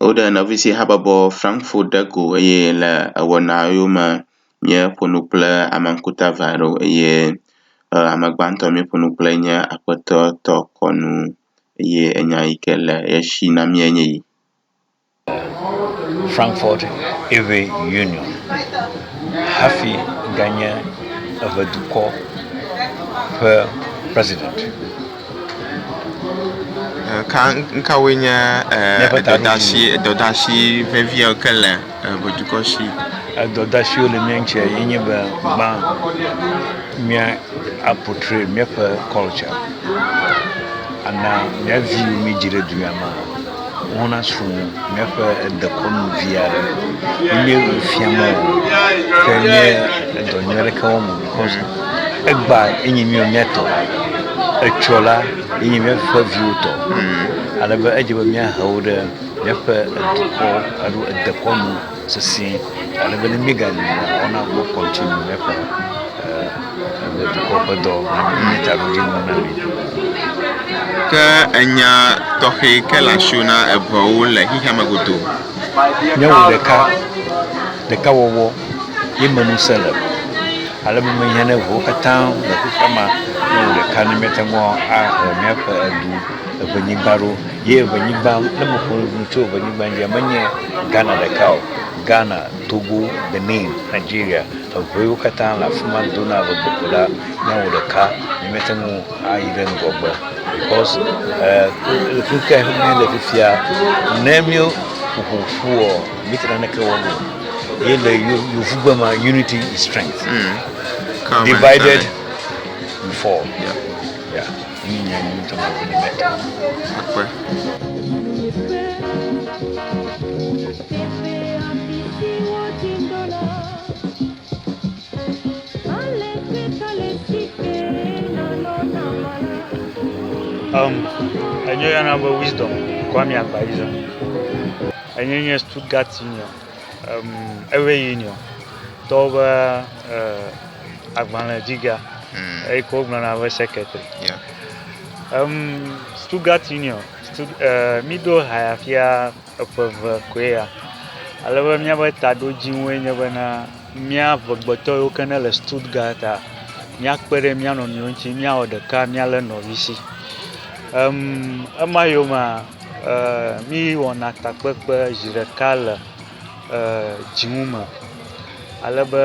Woɖe nɔvisi habɔbɔ Frankfurt ɖe go eye le ewɔna yome míeƒo nu kple ame ŋkuta eve aɖewo eye ame gbãtɔ míeƒo nu kple nye aƒetɔ Tɔkɔnu eye enya yi ke le esi na mí enye yi. Frankfurt Ewe Union hafi ganye Eʋedukɔ ƒe president. Ka ŋkawoe nye Míaƒe dɔdeasi dɔdeasi veviawo ke le Eʋedukɔ si? Edɔdeasiwo le mía ŋutia ye nye be gbã mía a portray míaƒe culture ana mía viwo míedzi ɖe du ya mea wona srɔ̃ míaƒe dekɔnu vi aɖe. Ne míewu fiam o ke nye edɔ nyui aɖeke wɔm o because egbea enye míawo míatɔ, etsɔ la enye míaƒe viwo tɔ. Ale be edze be míahe wo ɖe míaƒe edukɔ alo edekɔnu sesĩe ale be ne míegali la woana wo continue míaƒe dukɔ ƒe dɔ nye taɖodzinu na mí. Ke enya tɔxɛ ke le asiwò na eʋewo le xexea me godoo. Míawɔ ɖeka, ɖekawɔwɔ ye me ŋusẽ le. Ale be mehiã ne ʋewo katã le xexea mea míawɔ ɖeka ne míate ŋu ahe míaƒe edu eʋenyigba ɖo. Ye eʋenyigba, ne meƒo nu tso eʋenyigba dzia, menye Ghana ɖeka o. Ghana, Togo, Benin, Nigeria, eʋewo katã le afi ma dona ʋegbe ko la, míawɔ ɖeka ne míate ŋu ayi ɖe ŋgɔgbe because le fi ke míele fifia, ne míeƒo ƒu míete naneke wɔm o. Ye le yevugbe mea, unity is strength. Divided we fall. Yeah. Akpe. Enye woyɔna be Wisdom Kwame Agbayiza. Enye nye Stuttgart Union, Ewe Union tɔwo be agbalẽdziga eyi ke wogblɔna be secretary. Stuttgart Union, míɖo ha ya fia eƒe eve koe ya. Ale be míaƒe taɖodzinue nye bena mía ʋegbetɔ yiwo ke ne le Stuttgart-a, míakpe ɖe mía nɔnɔewo ŋuti, míawɔ ɖeka, míalé nɔvisi. Ema yomea, míwɔna takpekpe zi ɖeka le dziŋu me. Ale be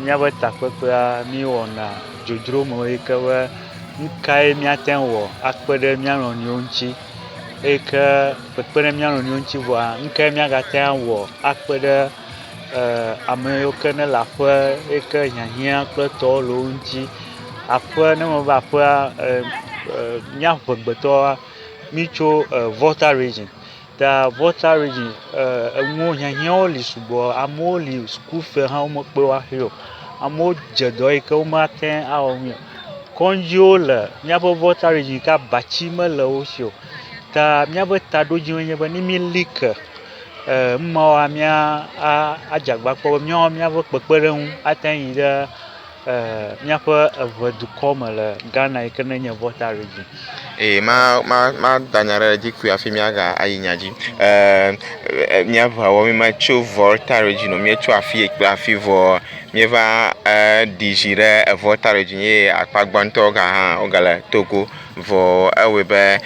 míaƒe takpekpea, míwɔna dzodzro me yi ke be nu kae míate ŋu awɔ akpe ɖe mía nɔnɔewo ŋuti eyi ke kpekpe ɖe mía nɔnɔewo ŋuti vɔa, nu kae míagate ŋu awɔ akpe ɖe ame yiwo ke ne le aƒe eyi ke hiahiã kple tɔwo le wo ŋuti. Aƒe ne meva aƒea mía ŋegbetɔwoa mítso Volta region. Ta Volta region enuwo hiahiãwo li sugbɔ. Amewo li sukufe hã womekpɔe woaxe o. Amewo dze dɔ yi ke womate ŋu awɔ nui o. Kɔŋdziwo le míaƒe Volta region yi ke abatsi mele wo si o. Ta míaƒe taɖodzinue nye be ne míli ke numawoa mía adze agbagba akpɔ be míawo míaƒe kpekpeɖeŋu ate ŋu ayi ɖe míaƒe eŋe dukɔ me le Ghana yi ke ne nye Volta region. Eye ma ma mada nya ɖe edzi kpuie hafi míaga ayi nya dzi. Ee míaʋa wɔ mímetso Volta region o, míetso afi kple afi vɔ míeva ɖi zi ɖe Volta region eye akpa gbãtɔ ga hã wogale Togo vɔ ewɔe be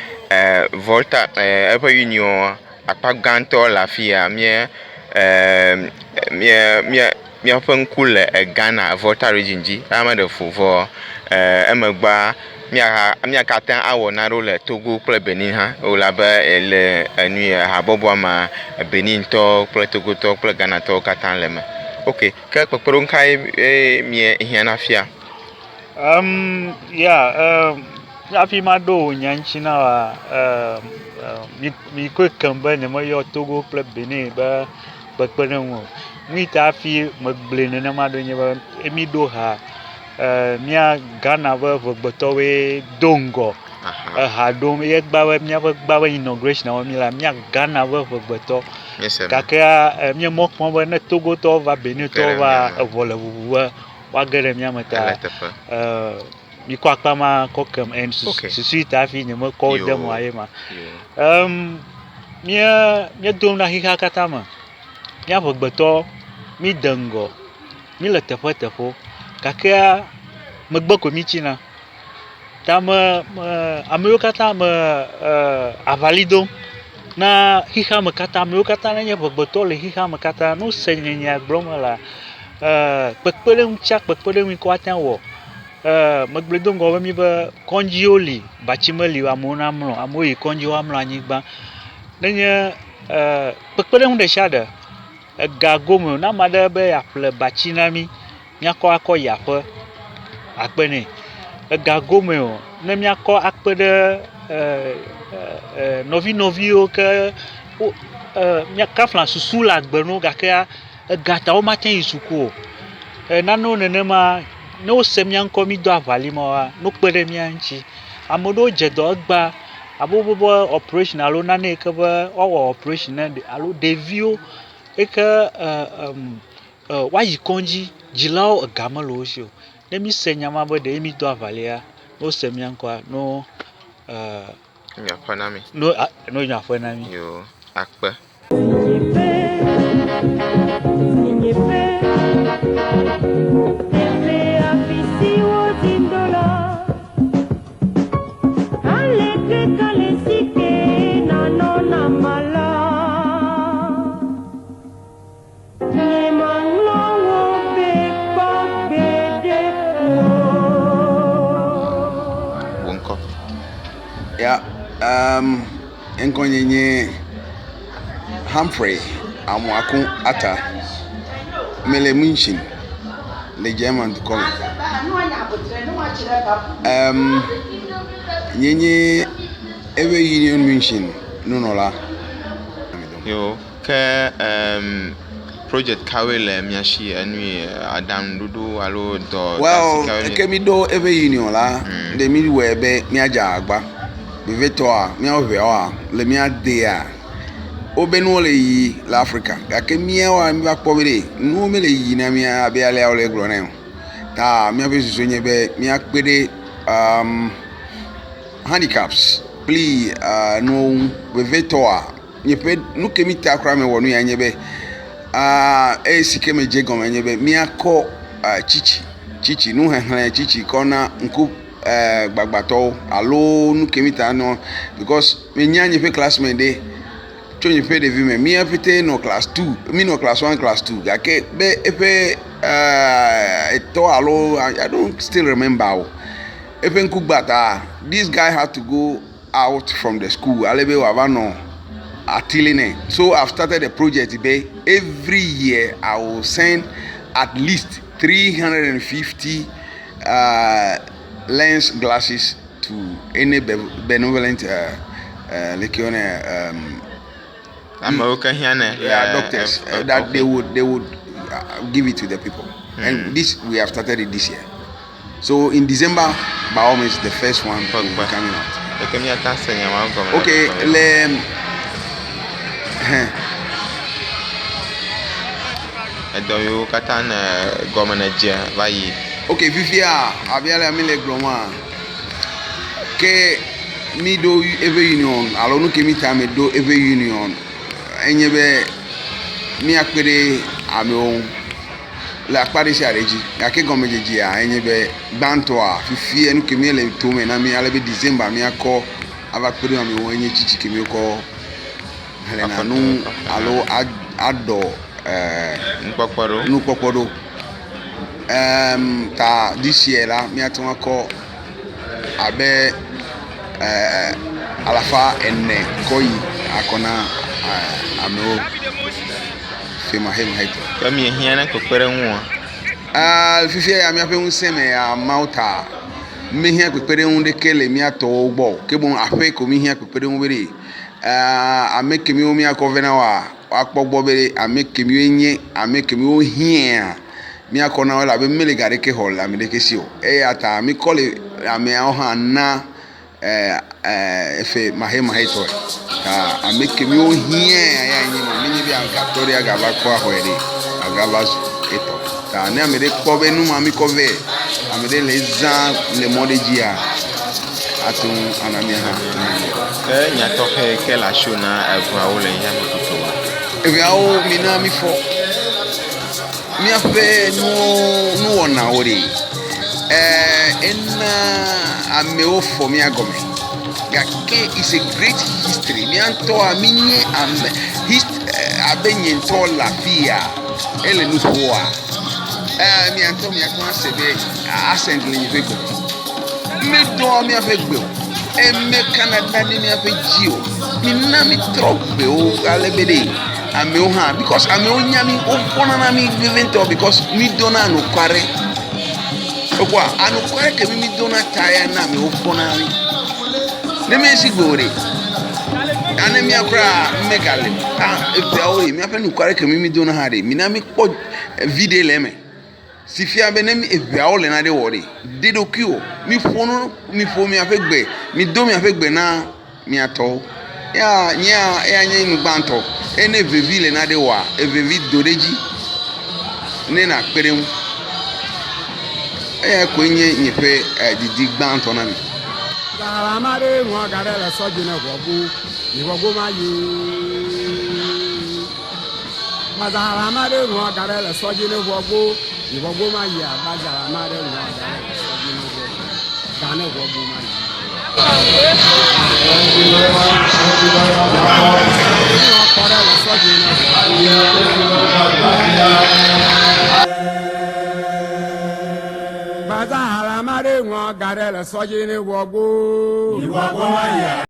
Volta eƒe union akpa gãtɔ le afi ya mía mía mía míaƒe ŋku le Ghana Volta region dzi ame ɖe fu vɔ emegbea míagate ŋu awɔ nanewo le Togo kple Benin hã elabe le enu ya habɔbɔa mea Benintɔwo kple Togotɔwo kple Ghanatɔwo katã le eme. Ok ke kpekpeɖeŋu kae miehiã na fia? Ya hafi maɖo wò nya ŋuti na wòa, mikɔe kem be nyemeyɔ Togo kple Benin be kpekpeɖeŋu o. Nu yi ta hafi megblɔe nenema ɖo nye be míɖo ha mía Ghana ƒe ʋegbetɔwoe do ŋgɔ eha ɖom ye gba be míaƒe gba be inauguration wɔm míelea, mía Ghana ƒe ʋegbetɔ. Gakea míe mɔ kpɔm be ne Togotɔwo va Benintɔwo va eʋɔ le ʋuʋu be woage ɖe mía me ta mikɔ akpa ma kɔ kem and susu yi ta hafi nyemekɔ wo de mɔa ye ma. Mía míedo nu ɖa xexea katã me. Mía ŋegbetɔ míde ŋgɔ. Míle teƒeteƒewo gakea megbe ko mítsina. Ta me me ame yiwo katã me e aŋali dom na xexeame katã ame yiwo katã nenye ŋegbetɔ le xexeame katã ne wose nye nya gblɔm melea e kpekpeɖeŋu tsia kpekpeɖeŋu yi ke woate ŋu awɔ. E megblɔe do ŋgɔ be míbe kɔdziwo li batsi meli o amewo namlɔ amewo yi kɔdzi woamlɔ anyigba. Nenye e kpekpeɖeŋu ɖe sia ɖe ega gome ne ame aɖe be yeaƒle batsi na mí míakɔ akɔ yi aƒe akpe nɛ. Ega gome o ne míakɔ akpe ɖe e nɔvinɔviwo ke wo e míakafla susu le agbe na wo gakea ega ta womate yi suku o. Nanewo nenema ne wose mía ŋkɔ mído aŋali ma woa, ne wokpe ɖe mía ŋuti. Ame ɖewo dze dɔ egbea abe wobe operation alo nane yi ke be woawɔ operation ne alo ɖeviwo yi ke woayi kɔdzi dzilawo ega mele wo si o. Ne míse nya ma be ɖe mído aŋalia, ne wose mía ŋkɔa ne wo Nyo aƒe na mi. Ne wo nyo aƒe na mi. Yo akpe. Wò ŋkɔ? Ya, um, ŋkɔnye nye Humphrey Amoako Atta. Mele München le German dukɔ me. Um, nye nye eƒe Union München nunɔla. Yo, ke um, project kawoe le mia si enui aɖaŋuɖoɖo alo dɔ Well, asi kawoe ke mi ɖo eƒe union la, ɖe mi wɔe be míadze agbagba. Vevietɔa, míawo ʋeawoa, le mía dea, wobe nuwo le yiyi le Afrika gake míawoa míva kpɔ be ɖe nuwo mele yiyi na mía abe alea wole egblɔ nɛ o. Ta míaƒe susu nye be míakpe ɖe um, handicaps kpli uh, nuwo ŋu. Vevietɔa, nye ƒe nu ke mi ta kura mewɔ nu ya nye be uh, eye si ke medze gɔme nye be míakɔ uh, tsitsi tsitsi nuxexlẽ tsitsi kɔ na ŋku uh, gbagbatɔwo alo nu ke mi ta nɔ because menya nye ƒe classmate ɖe tso nye ƒe ɖevi me mía ƒete nɔ class 2 mi nɔ class 1 class 2 gake be eƒe uh, etɔ alo I don't still remember o eƒe ŋku gba ta this guy had to go out from the school ale be wòava nɔ atili nɛ so I've started a project be every year I will send at least 350 lens glasses to any benevolent like you know, Amewo ke hiã nɛ. Yeah, doctors that they would give it to the people. And this we have started it this year. So in December, by all means, the first one will be coming out. Eke míate ase nya ma gɔme. Okay, le Edɔ yiwo katã ne gɔme ne dze va yi. Okay, fifia abe ale mi le gblɔm ma, ke mi ɖo eƒe union alo nu ke mi ta me ɖo eƒe union enye be míakpe ɖe amewo ŋu le akpa ɖe sia ɖe dzi gake gɔmedzedzea enye be gbãtɔa fifia nu ke mi le tome na mi ale be December míakɔ ava kpe ɖe amewo enye tsitsi ke míekɔ xlẽna nu alo aɖɔ Nukpɔkpɔ ɖo. Nukpɔkpɔ ɖo. Ta this year la míate ŋu akɔ abe alafa ene kɔ yi akɔ na amewo femaxemaxetɔe. Ke miehiã na kpekpeɖeŋua? Fifia ya míaƒe ŋusẽ me ya Mawu ta mehiã kpekpeɖeŋu ɖeke le mía tɔwo gbɔ o. Ke boŋ aƒe ko míhiã kpekpeɖeŋu be ɖe ame kemiwo míakɔ vɛ na woa, woakpɔ gbɔ be ame kemiwoe nye ame kemiwo hiãa míakɔ na wo elabe mele ga ɖeke xɔ le ame ɖeke si o. Eya ta míkɔ le ameawo hã na efe maxemaxetɔe. Ta ame kemiwo hiãa ya nye ma. Menye be agatɔ ɖe agava kɔ axɔe ɖe agava zu etɔ. Ta ne ame ɖe kpɔ be nu ma míkɔ vɛ ame ɖe le ezã le mɔ ɖe dzia, ate ŋu ana mía hã míanye. Ke nya tɔxɛ ke le asiwò na eŋeawo le xexea me godoo. Eŋeawo mina mífɔ míaƒe nuwo nuwɔnawo ɖe. Ɛɛ ena amewo fɔ mía gɔme gake is a great history. Mía ŋutɔa míenye ame hist abe nye ŋutɔ le afi ya ele nu ƒoa ɛɛ mia ŋutɔ miate ŋu ase be accent le nye ƒe gbe me. Míedoa míaƒe gbe o. Emekana ɖa ɖe míaƒe dzi o. Mina mítrɔ gbewo ale be ɖe amewo hã because amewo nya mí wovɔ̃na na mí veve ŋutɔ because mídona anukware. Ekpɔa anukware ke mí mídona ta ya na amewo vɔ̃na na mí. Ne míesi gbe o ɖe, ane mía kura megale o. Ah eƒeawo ɖe míaƒe nukware ke mí mídona hã ɖe mina míkpɔ viɖe le eme. Si fia be ne eŋeawo le nane wɔ ɖe, ɖe ɖokuiwò. Miƒo nu, miƒo miaƒe gbe, mido miaƒe gbe na mia tɔwo. Ya nyea eya nye nu gbãtɔ. Eye ne vevi le nane wɔa, evevi do ɖe edzi ne nakpe ɖe eŋu. Eya koe nye nye ƒe didi gbãtɔ na mi. Ame aɖe ŋlɔ ga ɖe le sɔ dzi ne ʋɔgo, yi ʋɔgo ma yi. Gbazala ame aɖe ŋlɔ ga ɖe le sɔ dzi ne ʋɔgo, yi ʋɔgo ma yia. Gbazala ame aɖe ŋlɔ ga ɖe le sɔ dzi ne ʋɔgo, ga ne ʋɔgo ma yi. Ŋlɔ kɔ ɖe le sɔ dzi ne ʋɔgo. Gbazala ame aɖe ŋlɔ ga ɖe le sɔ dzi ne ʋɔgo, yi ʋɔgo ma yia.